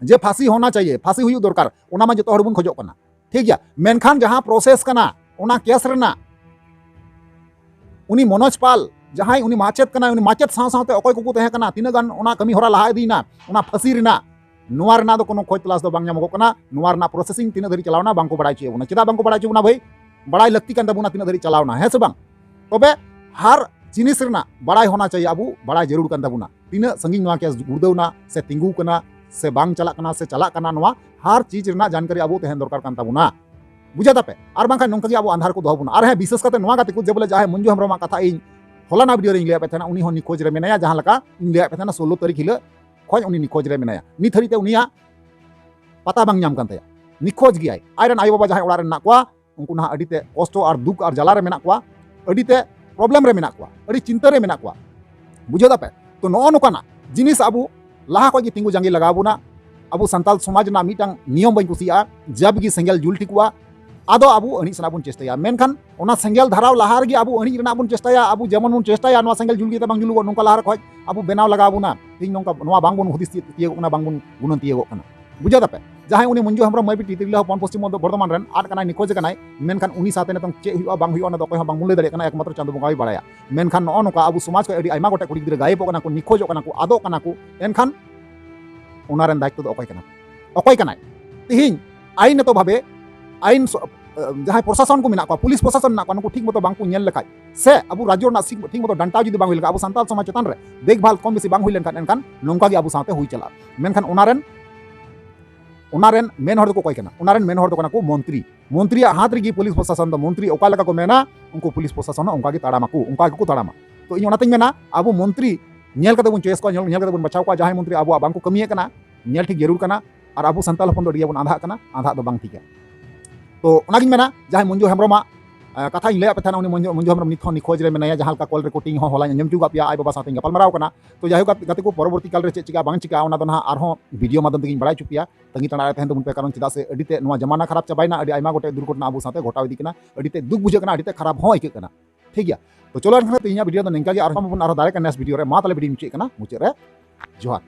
ᱡᱮ ᱯᱷᱟᱸᱥᱤ ᱦᱳᱱᱟ ᱪᱟᱦᱤᱭᱮ, ᱯᱷᱟᱸᱥᱤ ᱦᱩᱭᱩᱜ ᱫᱚᱨᱠᱟᱨ, ᱚᱱᱟ ᱢᱟ ᱡᱚᱛᱚ ᱦᱚᱲ ᱵᱚᱱ ᱠᱷᱚᱡᱚᱜ ᱠᱟᱱᱟ, ᱴᱷᱤᱠ ᱜᱮᱭᱟ᱾ ᱢᱮᱱᱠᱷᱟᱱ ᱡᱟᱦᱟᱸ ᱯᱨᱚᱥᱮᱥ ᱠᱟᱱᱟ ᱚᱱᱟ ᱠᱮᱥ ᱨᱮᱱᱟᱜ, ᱩᱱᱤ ᱢᱚᱱᱳᱡᱽ ᱯᱟᱞ ᱡᱟᱦᱟᱸᱭ ᱩᱱᱤ ᱢᱟᱪᱮᱫ ᱠᱟᱱᱟᱭ, ᱩᱱᱤ ᱢᱟᱪᱮᱫ ᱥᱟᱶ ᱥᱟᱶᱛᱮ ᱚᱠᱚᱭ ᱠᱚᱠᱚ ᱛᱟᱦᱮᱸ ᱠᱟᱱᱟ, ᱛᱤᱱᱟᱹᱜ ᱜᱟᱱ ᱚᱱᱟ ᱠᱟᱹᱢᱤ ᱦᱚᱨᱟ ᱞᱟᱦᱟ ᱤᱫᱤᱭᱮᱱᱟ, ᱚᱱᱟ ᱯᱷᱟᱸᱥᱤ ᱨᱮᱱᱟᱜ, ᱱᱚᱣᱟ ᱨᱮᱱᱟᱜ ᱫᱚ ᱠᱳᱱᱳ ᱠᱷᱚᱡᱽ ᱛᱚᱞᱟᱥ ᱫᱚ ᱵᱟᱝ ᱧᱟᱢᱚᱜᱚᱜ ᱠᱟᱱᱟ᱾ ᱱᱚᱣᱟ ᱨᱮᱱᱟᱜ ᱯᱨᱚᱥᱮᱥᱤᱝ ᱛᱤᱱᱟᱹᱜ ᱫᱷᱟᱹᱨᱤᱡ ᱪᱟᱞᱟᱣᱱᱟ ᱵᱟᱝ ᱠᱚ ᱵᱟᱲᱟᱭ ᱦᱚᱪᱚᱭᱮᱫ ᱵᱚᱱᱟ᱾ ᱪᱮᱫᱟᱜ ᱵᱟᱝ ᱠᱚ ᱵᱟᱲᱟᱭ ᱦᱚᱪᱚᱭᱮᱫ ᱵᱚᱱᱟ ᱵᱷᱟᱹᱭ? ᱵᱟᱲᱟᱭ ᱞᱟᱹᱠᱛᱤ ᱠᱟᱱ ᱛᱟᱵᱚᱱᱟ ᱛᱤᱱᱟᱹᱜ ᱫᱷᱟᱹᱨᱤᱡ ᱪᱟᱞᱟᱣᱱᱟ, ᱦᱮᱸ ᱥᱮ ᱵᱟᱝ? ᱛᱚᱵᱮ ᱦᱟᱨ ᱡᱤᱱᱤᱥ ᱨᱮᱱᱟᱜ ᱵᱟᱲᱟᱭ ᱦᱚᱱᱟ ᱪᱟᱦᱤᱭᱮ, ᱟᱵᱚ ᱵᱟᱲᱟᱭ ᱡᱟᱹᱨᱩᱲ ᱠᱟᱱ ᱛᱟᱵᱚᱱᱟ᱾ ᱛᱤᱱᱟᱹᱜ ᱥᱟᱺᱜᱤᱧ ᱱᱚᱣᱟ ᱠᱮᱥ ᱜᱩᱲᱫᱟᱹᱣᱱᱟ ᱥᱮ ᱛᱤᱸᱜᱩ ᱠᱟᱱᱟ ᱥᱮ ᱵᱟᱝ ᱪᱟᱞᱟᱜ ᱠᱟᱱᱟ ᱥᱮ ᱪᱟᱞᱟᱜ ᱠᱟᱱᱟ, ᱱᱚᱣᱟ ᱦᱟᱨ ᱪᱤᱡᱽ ᱨᱮᱱᱟᱜ ᱡᱟᱱᱠᱟᱨᱤ ᱟᱵᱚ ᱛᱟᱦᱮᱱ ᱫᱚᱨᱠᱟᱨ ᱠᱟᱱ ᱛᱟᱵᱚᱱᱟ᱾ ᱵᱩᱡᱷᱟᱹᱣ ᱫᱟᱯᱮ? ᱟᱨ ᱵᱟᱝᱠᱷᱟᱱ ᱱᱚᱝᱠᱟ ᱜᱮ ᱟᱵᱚ ᱟᱸᱫᱷᱟᱨ ᱠᱚ ᱫᱚᱦᱚ ᱵᱚᱱᱟ᱾ ᱟᱨ ᱦᱮᱸ, ᱵᱤᱥᱮᱥ ᱠᱟᱛᱮ ᱱᱚᱣᱟ ᱜᱟᱛᱮ ᱠᱚ, ᱡᱮ ᱵᱚᱞᱮ ᱡᱟᱦᱟᱸᱭ ᱢᱚᱧᱡᱩ ᱦᱮᱢᱵᱨᱚᱢᱟᱜ ᱠᱟᱛᱷᱟ ᱤᱧ ᱦᱚᱞᱟᱱᱟᱜ ᱵᱷᱤᱰᱤᱭᱳ ᱨᱮᱧ ᱞᱟᱹᱭᱟᱫ ᱯᱮ ᱛᱟᱦᱮᱱᱟ, ᱩᱱᱤ ᱦᱚᱸ ᱱᱤᱠᱷᱳᱡᱽ ᱨᱮ ᱢᱮᱱᱟᱭᱟ᱾ ᱡᱟᱦᱟᱸ ᱞᱮᱠᱟ ᱤᱧ ᱞᱟᱹᱭᱟᱫ ᱯᱮ ᱛᱟᱦᱮᱱᱟ, ᱥᱳᱞᱞᱳ ᱛᱟᱹᱨᱤᱠᱷ ᱦᱤᱞᱳᱜ ᱠᱷᱚᱱ ᱩᱱᱤ ᱱᱤᱠᱷᱳᱡᱽ ᱨᱮ ᱢᱮᱱᱟᱭᱟ᱾ ᱱᱤᱛ ᱦᱟᱹᱨᱤᱡ ᱛᱮ ᱩᱱᱤᱭᱟᱜ ᱯᱟᱛᱟ ᱵᱟᱝ ᱧᱟᱢ ᱠᱟᱱ ᱛᱟᱭᱟ᱾ ᱱᱤᱠᱷᱳᱡᱽ ᱜᱮᱭᱟᱭ᱾ ᱟᱡᱨᱮᱱ ᱟᱭᱳᱼᱵᱟᱵᱟ ᱡᱟᱦᱟᱸᱭ ᱚᱲᱟᱜ ᱨᱮ ᱢᱮᱱᱟᱜ ᱠᱚᱣᱟ, ᱩᱱᱠᱩ ᱱᱟᱦᱟᱜ ᱟᱹᱰᱤ ᱛᱮ ᱠᱚᱥᱴᱚ ᱟᱨ ᱫᱩᱠ ᱟᱨ ᱡᱟᱞᱟ ᱨᱮ ᱢᱮᱱᱟᱜ ᱠᱚᱣᱟ, ᱟᱹᱰᱤ ᱛᱮ ᱯᱨᱚᱵᱞᱮᱢ ᱨᱮ ᱢᱮᱱᱟᱜ ᱠᱚᱣᱟ, ᱟᱹᱰᱤ ᱪᱤᱱᱛᱟᱹ ᱨᱮ ᱢᱮᱱᱟᱜ ᱠᱚᱣᱟ᱾ ᱵᱩᱡᱷᱟᱹᱣ ᱫᱟᱯᱮ? ᱛᱚ, ᱱᱚᱜᱼᱚ ᱱᱚᱝᱠᱟᱱᱟᱜ ᱡᱤᱱᱤᱥ ᱟᱵᱚ ᱞᱟᱦᱟ ᱠᱷᱚᱱ ᱜᱮ ᱛᱤᱸᱜᱩ ᱡᱟᱸᱜᱮ ᱞᱟᱜᱟᱣ ᱵᱚᱱᱟ᱾ ᱟᱵᱚ ᱥᱟᱱᱛᱟᱞ ᱥᱚᱢᱟᱡᱽ ᱨᱮᱱᱟᱜ ᱢᱤᱫᱴᱟᱝ ᱱᱤᱭᱚᱢ ᱵᱟᱹᱧ ᱠᱩᱥᱤᱭᱟᱜᱼᱟ, ᱡᱟᱵ ᱜᱮ ᱥᱮᱸᱜᱮᱞ ᱡᱩᱞ ᱴᱷᱤᱠᱚᱜᱼᱟ, ᱟᱫᱚ ᱟᱵᱚ ᱟᱹᱬᱤᱡ ᱥᱮᱱᱟᱜ ᱵᱚᱱ ᱪᱮᱥᱴᱟᱭᱟ᱾ ᱢᱮᱱᱠᱷᱟᱱ ᱚᱱᱟ ᱥᱮᱸᱜᱮᱞ ᱫᱷᱟᱨᱟᱣ ᱞᱟᱦᱟ ᱨᱮᱜᱮ ᱟᱵᱚ ᱟᱹᱬᱤᱡ ᱨᱮᱱᱟᱜ ᱵᱚᱱ ᱪᱮᱥᱴᱟᱭᱟ᱾ ᱟᱵᱚ ᱡᱮᱢᱚᱱ ᱵᱚᱱ ᱪᱮᱥᱴᱟᱭᱟ ᱱᱚᱣᱟ ᱥᱮᱸᱜᱮᱞ ᱡᱩᱞ ᱜᱮ ᱛᱟᱵᱟᱝ ᱡᱩᱞᱩᱜᱚᱜ, ᱱᱚᱝᱠᱟ ᱞᱟᱦᱟ ᱨᱮ ᱠᱷᱚᱱ ᱟᱵᱚ ᱵᱮᱱᱟᱣ ᱞᱟᱜᱟᱣ ᱵᱚᱱᱟ᱾ ᱛᱮᱦᱮᱧ ᱱᱚᱝᱠᱟ ᱱᱚᱣᱟ ᱵᱟᱝ ᱵᱚᱱ ᱦᱩᱫᱤᱥ ᱛᱤᱭᱳᱜᱚᱜ ᱠᱟᱱᱟ, ᱵᱟᱝ ᱵᱚᱱ ᱜᱩᱱᱟᱹᱱ ᱛᱤᱭᱳᱜᱚᱜ ᱠᱟᱱᱟ᱾ ᱵᱩᱡᱷᱟᱹᱣ ᱫᱟᱯᱮ? ᱡᱟᱦᱟᱸᱭ ᱩᱱᱤ ᱢᱚᱧᱡᱩ ᱦᱮᱢᱵᱨᱚᱢ ᱢᱟᱹᱭ ᱵᱤᱴᱤ ᱛᱤᱨᱞᱟᱹ ᱦᱚᱯᱚᱱ ᱯᱚᱥᱪᱤᱢ ᱵᱚᱨᱫᱷᱚᱢᱟᱱ ᱨᱮᱱ ᱟᱫ ᱠᱟᱱᱟᱭ, ᱱᱤᱠᱷᱳᱡᱽ ᱠᱟᱱᱟᱭ, ᱢᱮᱱᱠᱷᱟᱱ ᱩᱱᱤ ᱥᱟᱶᱛᱮ ᱱᱤᱛᱚᱝ ᱪᱮᱫ ᱦᱩᱭᱩᱜᱼᱟ ᱵᱟᱝ ᱦᱩᱭᱩᱜᱼᱟ, ᱚᱱᱟ ᱫᱚ ᱚᱠᱚᱭ ᱦᱚᱸ ᱵᱟᱝ ᱵᱚᱱ ᱞᱟᱹᱭ ᱫᱟᱲᱮᱭᱟᱜ ᱠᱟᱱᱟ, ᱮᱠᱢᱟᱛᱨᱚ ᱪᱟᱸᱫᱳ ᱵᱚᱸᱜᱟ ᱜᱮᱭ ᱵᱟᱲᱟᱭᱟ᱾ ᱢᱮᱱᱠᱷᱟᱱ ᱱᱚᱜᱼᱚ ᱱᱚᱝᱠᱟ ᱟᱵᱚ ᱥᱚᱢᱟᱡᱽ ᱠᱷᱚᱱ ᱟᱹᱰᱤ ᱟᱭᱢᱟ ᱜᱚᱴᱮᱡ ᱠᱩᱲᱤ ᱜᱤᱫᱽᱨᱟᱹ ᱜᱟᱭᱮᱵᱚᱜ ᱠᱟᱱᱟ ᱠᱚ, ᱱᱤᱠᱷᱳᱡᱚᱜ ᱠᱟᱱᱟ ᱠᱚ, ᱟᱫᱚᱜ ᱠᱟᱱᱟ ᱠᱚ, ᱮᱱᱠᱷᱟᱱ ᱚᱱᱟ ᱨᱮᱱ ᱫᱟᱭᱤᱛᱛᱚ ᱫᱚ ᱚᱠᱚᱭ ᱠᱟᱱᱟ? ᱚᱠᱚᱭ ᱠᱟᱱᱟᱭ? ᱛᱤᱦᱤᱧ ᱟᱭᱤᱱ ᱱᱚᱛᱚ ᱵᱷᱟᱵᱮ, ᱟᱭᱤᱱ ᱥᱚ-, ᱡᱟᱦᱟᱸᱭ ᱯᱨᱚᱥᱟᱥᱚᱱ ᱠᱚ ᱢᱮᱱᱟᱜ ᱠᱚᱣᱟ, ᱯᱩᱞᱤᱥ ᱯᱨᱚᱥᱟᱥᱚᱱ ᱢᱮᱱᱟᱜ ᱠᱚᱣᱟ, ᱱᱩᱠᱩ ᱴᱷᱤᱠ ᱢᱚᱛᱚ ᱵᱟᱝ ᱠᱚ ᱧᱮᱞ ᱞᱮᱠᱷᱟᱡ, ᱥᱮ ᱟᱵᱚ ᱨᱟᱡᱽᱡᱚ ᱨᱮᱱᱟᱜ ᱥᱤᱠ-, ᱴᱷᱤᱠ ᱢᱚᱛᱚ ᱰᱟᱱᱴᱟᱣ ᱡᱩᱫᱤ ᱵᱟᱝ ᱦᱩᱭ ᱞᱮᱱᱠᱷᱟᱱ, ᱟᱵᱚ ᱥᱟᱱᱛᱟᱲ ᱥᱚᱢᱟᱡᱽ ᱪᱮᱛᱟᱱ ᱨᱮ ᱫᱮᱠᱷᱵᱷᱟᱞ ᱠᱚᱢ ᱵᱮᱥᱤ ᱵᱟᱝ ᱦᱩᱭ ᱞᱮᱱᱠᱷᱟᱱ, ᱮᱱᱠᱷᱟᱱ ᱱᱚᱝᱠᱟ ᱜᱮ ᱟᱵᱚ ᱥᱟᱶᱛᱮ ᱦᱩᱭ ᱪᱟᱞᱟᱜᱼᱟ᱾ ᱢᱮᱱᱠᱷᱟᱱ ᱚᱱᱟ ᱨᱮᱱ, ᱚᱱᱟ ᱨᱮᱱ ᱢᱮᱱ ᱦᱚᱲ ᱫᱚᱠᱚ ᱚᱠᱚᱭ ᱠᱟᱱᱟ? ᱚᱱᱟ ᱨᱮᱱ ᱢᱮᱱ ᱦᱚᱲ ᱫᱚ ᱠᱟᱱᱟ ᱠᱚ ᱢᱚᱱᱛᱨᱤ᱾ ᱢᱚᱱᱛᱨᱤᱭᱟᱜ ᱦᱟᱛ ᱨᱮᱜᱮ ᱯᱩᱞᱤᱥ ᱯᱨᱚᱥᱟᱥᱚᱱ ᱫᱚ, ᱢᱚᱱᱛᱨᱤ ᱚᱠᱟ ᱞᱮᱠᱟ ᱠᱚ ᱢᱮᱱᱟ, ᱩᱱᱠᱩ ᱯᱩᱞᱤᱥ ᱯᱨᱚᱥᱟᱥᱚᱱ ᱦᱚᱸ ᱚᱱᱠᱟ ᱜᱮ ᱛᱟᱲᱟᱢᱟᱠᱚ, ᱚᱱᱠᱟ ᱜᱮᱠᱚ ᱛᱟᱲᱟᱢᱟ᱾ ᱛᱚ, ᱤᱧ ᱚᱱᱟᱛᱤᱧ ᱢᱮᱱᱟ, ᱟᱵᱚ ᱢᱚᱱᱛᱨᱤ ᱧᱮᱞ ᱠᱟᱛᱮ ᱵᱚᱱ ᱪᱚᱭᱮᱥ ᱠᱚᱣᱟ, ᱧᱮᱞ, ᱧᱮᱞ ᱠᱟᱛᱮ ᱵᱚᱱ ᱵᱟᱪᱷᱟᱣ ᱠᱚᱣᱟ᱾ ᱡᱟᱦᱟᱸᱭ ᱢᱚᱱᱛᱨᱤ ᱟᱵᱚᱣᱟᱜ ᱵᱟᱝᱠᱚ ᱠᱟᱹᱢᱤᱭᱮᱫ ᱠᱟᱱᱟ, ᱧᱮᱞ ᱴᱷᱤᱠ ᱡᱟᱹᱨᱩᱲ ᱠᱟᱱᱟ᱾ ᱟᱨ ᱟᱵᱚ ᱥᱟᱱᱛᱟᱲ ᱦᱚᱯᱚᱱ ᱫᱚ ᱟᱹᱰᱤ ᱜᱮᱵᱚᱱ ᱟᱸᱫᱷᱟᱜ ᱠᱟᱱᱟ, ᱟᱸᱫᱷᱟᱜ ᱫᱚ ᱵᱟᱝ ᱴᱷᱤᱠᱟ᱾ ᱛᱚ, ᱚᱱᱟᱜᱤᱧ ᱢᱮᱱᱟ, ᱡᱟᱦᱟᱸᱭ ᱢᱚᱧᱡᱩ ᱦᱮᱢᱵᱨᱚᱢᱟᱜ, ᱟᱸ, ᱠᱟᱛᱷᱟ ᱤᱧ ᱞᱟᱹᱭᱟᱫ ᱯᱮ ᱛᱟᱦᱮᱱᱟ, ᱩᱱᱤ ᱢᱚᱧᱡᱩ, ᱢᱚᱧᱡᱩ ᱦᱮᱢᱵᱨᱚᱢ ᱱᱤᱛ ᱦᱚᱸ ᱱᱤᱠᱷᱳᱡᱽ ᱨᱮ ᱢᱮᱱᱟᱭᱟ᱾ ᱡᱟᱦᱟᱸ ᱞᱮᱠᱟ ᱠᱚᱞ ᱨᱮᱠᱳᱨᱰᱤᱝ ᱦᱚᱸ ᱦᱚᱞᱟᱧ ᱟᱸᱡᱚᱢ ᱦᱚᱪᱚ ᱠᱟᱜ ᱯᱮᱭᱟ, ᱟᱡ ᱵᱟᱵᱟ ᱥᱟᱶᱛᱮᱧ ᱜᱟᱯᱟᱞ ᱢᱟᱨᱟᱣ ᱠᱟᱱᱟ᱾ ᱛᱚ, ᱡᱟᱭᱦᱳᱠ, ᱜᱟᱛᱮ ᱠᱚ, ᱯᱚᱨᱚᱵᱚᱨᱛᱤ ᱠᱟᱞ ᱨᱮ ᱪᱮᱫ ᱪᱤᱠᱟ ᱵᱟᱝ ᱪᱤᱠᱟ, ᱚᱱᱟ ᱫᱚ ᱱᱟᱦᱟᱜ ᱟᱨᱦᱚᱸ ᱵᱷᱤᱰᱤᱭᱳ ᱢᱟᱫᱽᱫᱷᱚᱢ ᱛᱮᱜᱤᱧ ᱵᱟᱲᱟᱭ ᱦᱚᱪᱚ ᱯᱮᱭᱟ᱾ ᱛᱟᱺᱜᱤ ᱛᱟᱲᱟᱜ ᱨᱮ ᱛᱟᱦᱮᱱ ᱛᱟᱵᱚᱱ ᱯᱮ, ᱠᱟᱨᱚᱱ ᱪᱮᱫᱟᱜ ᱥᱮ ᱟᱹᱰᱤ ᱛᱮ ᱱᱚᱣᱟ ᱡᱟᱢᱟᱱᱟ ᱠᱷᱟᱨᱟᱯ ᱪᱟᱵᱟᱭᱮᱱᱟ, ᱟᱹᱰᱤ ᱟᱭᱢᱟ ᱜᱚᱴᱮᱡ ᱫᱩᱨᱜᱷᱚᱴᱚᱱᱟ ᱟᱵᱚ ᱥᱟᱶᱛᱮ ᱜᱷᱚᱴᱟᱣ ᱤᱫᱤᱜ ᱠᱟᱱᱟ, ᱟᱹᱰᱤ ᱛᱮ ᱫᱩᱠ ᱵᱩᱡᱷᱟᱹᱜ ᱠᱟᱱᱟ, ᱟᱹᱰᱤ ᱛᱮ ᱠᱷᱟᱨᱟᱯ ᱦᱚᱸ ᱟᱹᱭᱠᱟᱹᱜ ᱠᱟᱱᱟ᱾ ᱴᱷᱤᱠ ᱜᱮᱭᱟ, ᱛᱚ ᱪᱚᱞᱚ ᱮᱱᱠᱷᱟᱱ ᱛᱮᱦᱮᱧᱟᱜ ᱵᱷᱤᱰᱤᱭᱳ ᱫᱚ ᱱᱤᱝᱠᱟ ᱜᱮ, ᱟᱨᱦᱚᱸ ᱵᱚᱱ ᱟᱨᱦᱚᱸ direct next ᱵᱷᱤᱰᱤᱭᱳ ᱨᱮ᱾ ᱢᱟ ᱛᱟᱦᱞᱮ ᱵᱷᱤᱰᱤᱭᱳ ᱢᱩᱪᱟᱹᱫ ᱠᱟᱱᱟ, ᱢᱩᱪᱟᱹᱫ ᱨᱮ ᱡᱚᱦᱟᱨ᱾